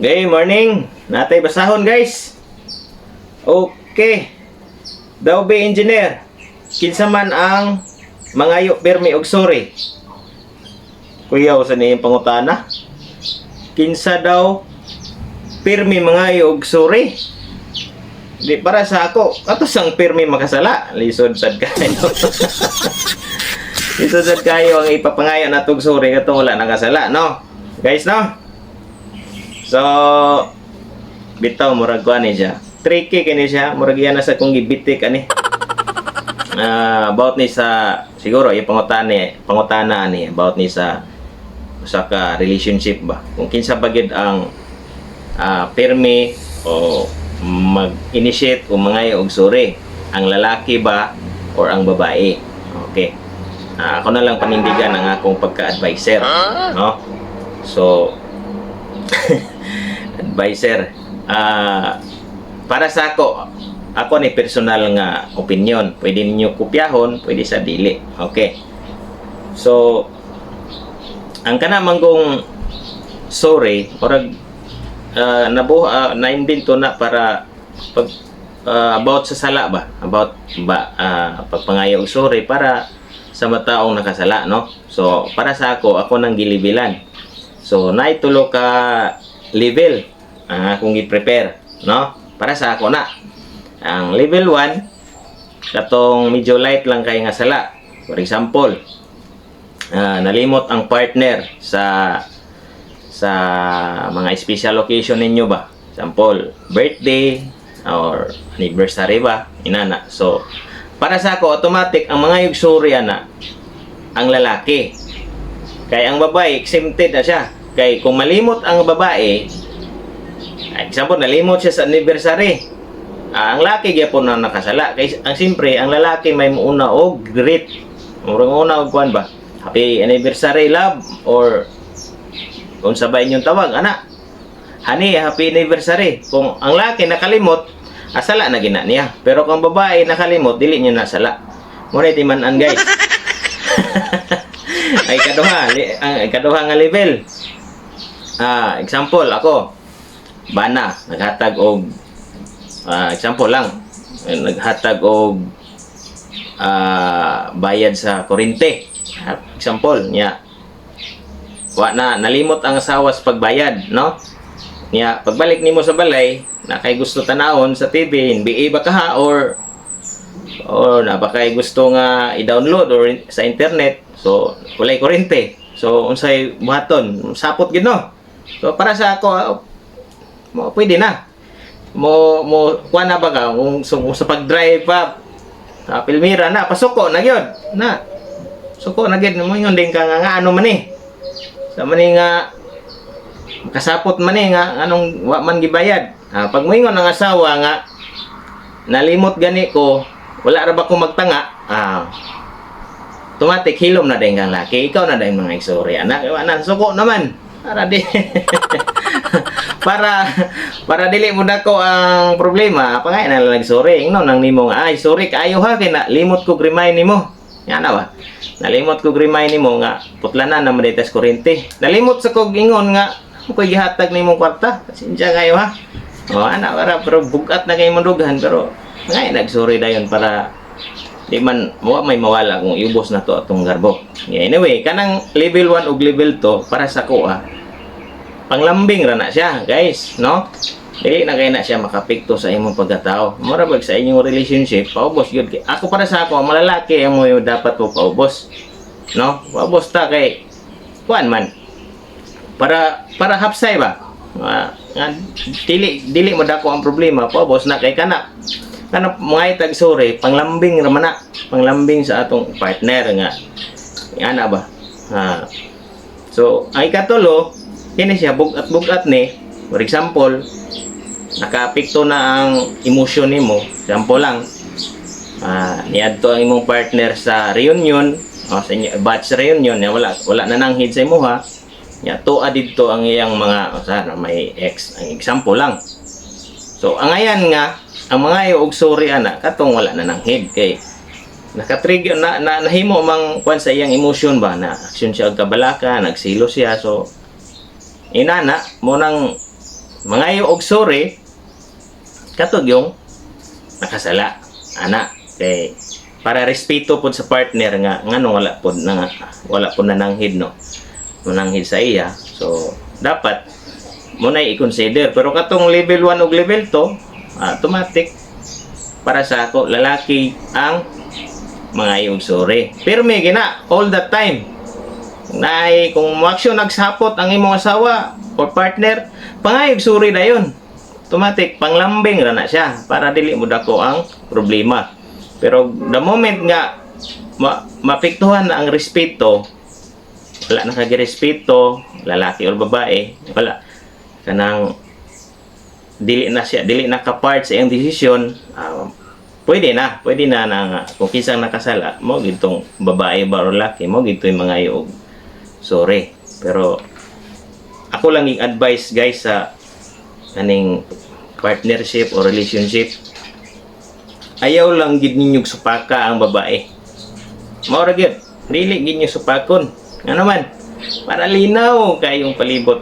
Okay, morning. Natay basahon, guys. Okay. Daw be, engineer. Kinsa man ang mangayo pirmi og sorry? Kuya, sa niyang pangutana. Kinsa daw pirmi mangayo og sorry? Di para sa ako, ato sang pirmi makasala. Lisod sad kayo. Lisod sad kayo ang ipapangayo natog sorry katong wala nakasala, no? Guys, no? So, bitaw murag kuan ni siya. Tricky kini siya, murag iya na sa kung gibitik ani. About ni sa siguro yung pangutana ani about ni sa usa ka relationship ba. Kung kinsa ba gyud ang pirmi o mag-initiate o mangayo og sorry, ang lalaki ba or ang babae? Okay. Ako na lang panindigan ang akong pagka-advisor, no? So, advisor, para sa ako, ako ni personal nga opinion. Pwede ninyo kopyahon, pwede sa dili. Okay. So, ang kana manggong sorry, orag nabuh na-invento na para pag about sa sala ba, about ba pagpangayo og sorry para sa mataong nakasala, no? So para sa ako, ako nang gilibilan. So naay tulo ka level ang akong gi-prepare, no? Para sa ako na. Ang level 1, katong medyo light lang kay nga sala. For example, nalimot ang partner sa mga special occasion ninyo ba? Example, birthday or anniversary ba? Inana. So, para sa ako, automatic ang mga sorry ana ang lalaki. Kay ang babae, exempted na siya. Kay kung malimot ang babae, example, nalimot siya sa anniversary. Ang laki gyapon na nakasala. Kay ang siyempre, ang lalaki may muuna og greet. Murag una og kuan ba? "Happy anniversary, love," or kung sabay inyong tawag, ana. "Honey, happy anniversary." Kung ang laki nakalimot, asala na gina niya. Pero kung babae nakalimot, dili niya nasala. Muna timan-an, guys. Ay kaduha, ang ikaduha nga level. Example ako, bana naghatag og example lang, naghatag og bayad sa kuryente. Example niya, wa na nalimot ang asawa sa pagbayad, no? Niya pagbalik nimo sa balay, na kay gusto tanawon sa TV, NBA ba ka ha, or na ba kay gusto nga i-download or sa internet, so walay kuryente. So unsay buhaton? Sapot gid, no? So para sa ako, mo pwede na mo mo kuha na ba ka kung, so, kung sa pag-drive pa sa pilmira na pasuko na gyud na, suko na gyud mo. Ingon din ka nga ano man eh, sa man eh nga kasapot man eh nga anong wa man gibayad. Pag moingon ang asawa nga, "Nalimot gani ko, wala ra ba ko magtanga?" Automatic hilom na din kang laki, ikaw na din mga istorya anak, wa na suko naman para di para para dili mo dako ang problema. Pangay na lang sorry, ingnon nang nimo nga, "Ay, sorry kaayo ha, kay na limot ko remind nimo." Yan na ba, nalimot ko remind nimo nga putlanan na man tas kuryente, nalimot sa kog ingon nga mo koy gihatag nimo kwarta, pasensya kayo ha. Oh, ana para, pero bugat na kay dughan, pero ngay nagsorry dayon para di man mo may mawala kung iubos na to atong garbo. Yeah, anyway, kanang level 1 ug level 2 para sa ko, panglambing ra na siya, guys, no? Dili na kay na siya makapikto sa imong pagkatao. Mura bag sa inyong relationship, paubos gyud. Ako, para sa ako, ang malalaki ang mo yung dapat mo paubos. No? Paubos ta kay kuan man. Para hapsay ba? Nga, dili dili mo dako ang problema, paubos na kay kana kana mga itag sorry, panglambing ra man na, panglambing sa atong partner nga ana ba. So, ang ikatulo, kini siya bugat-bugat ni. For example, nakaapekto na ang emosyon nimo. Example lang, niadto ang imong partner sa reunion, o sa inyo, batch reunion, niya wala wala na nanghid sa imuha. Nya tuwa didto ang iyang mga o sa may ex, ang example lang. So, ang ayan nga, ang mga og sorry ana katong wala na nanghid kay nakatrigger na, na nahimo mang kwan sa iyang emosyon ba, na aksyon siya og kabalaka, nagsilo siya. So inana mo nang Mangayo og sorry katog yung nakasala ana, kay para respeto pod sa partner nga ngano wala pod nananghid, no, mananghid sa iya. So dapat mo na i-consider. Pero katong level 1 ug level 2, automatic para sa ako, lalaki ang mga og sorry. Pero may gina all the time. Nay kung mo-action nagsapot ang imong asawa or partner, pangayog sorry dayon. Automatic panglambing ra na siya para dili mo dako ang problema. Pero the moment nga mapiktuhan na ang respeto, wala na kag-respeto, lalaki or babae, wala kanang dili na siya, dili na ka part sa iyang desisyon, pwede na na nga kung kinsang nakasala mo gitong babae ba or lalaki mo gito'y mga og sorry. Pero ako lang yung advice, guys, sa kaning partnership or relationship, ayaw lang gid ninyo supaka ang babae. Mao ra gyud, dili gid ninyo supakon. Ngano man, para linaw kayong palibot.